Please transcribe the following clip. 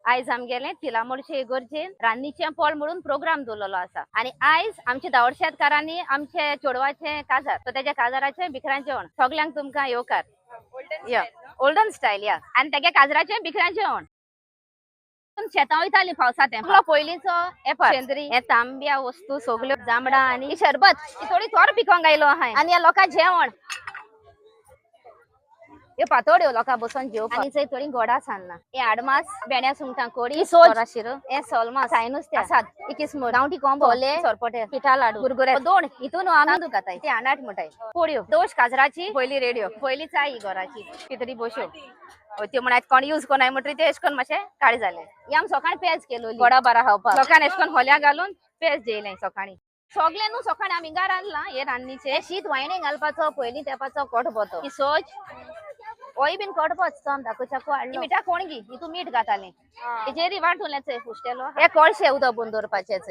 आयज आमगेले थिलामोडचे इगर्जेन रान्नीचें पोळ म्हणून प्रोग्राम दवरलेलो आसा आनी आयज आमच्या दावड शेतकारांनी आमचे चेडवाचे काजार, सो तेच्या काजाराचें बिकरां जेवण. सगल्यांक तुमकां येवकार. या, ओल्डन स्टायल या. आनी तेगे काजराचें बिकरां जेवण. शेतां वयताली पावसा तें पयलींचो एपार शेंद्री, हे तांब्या वस्तू सगल्यो, जांबडां आनी ही शरबत ही थोडी थोर पिकोंक आयलो आहाय. आनी ह्या लोकां जेवण, ह्यो पातोड्यो लोकां बसोन जेवपाक. आनी थंय थोडी गोडा सान्नां, हे आडमास, भेंड्या सुंगटां कोडी, ही सोज शिरो, हे सोलमास, साय नुस्तें आसात, ही किसमूर, गांवठी कोंबो, कोले, सोरपोटे, पिठा लाडू, गुरगुरे दोन हितून आमी दुखाताय ते आनाट म्हणटाय, पोळयो, दोश काजराची पयली रेडियो, पयली चाय ही घराची कितरी बश्यो त्यो म्हण कोण यूज कोणाय म्हणटरी ते एश कोन मातशें काळे जाले. ही आमी सकाळी पेज केलोली गोडा बारा खावपाक. लोकांक एश कोन होल्या घालून पेज जेयलें सकाळी सगळे न्हू. सकाळी आमी हिंगा रांदलां. हे रान्नीचे शीत वायणे घालपाचो पयलीं तेपाचो कोटबो, ही सोज ओय बीन कोटबोच तो आमी धाको चाकू हाडलो. मिठा कोणगी, हितू मीठ घाताले, हेजेरी वांटून फुस्टेलो. हे कोळशे उदक बंद दवरपाचेच.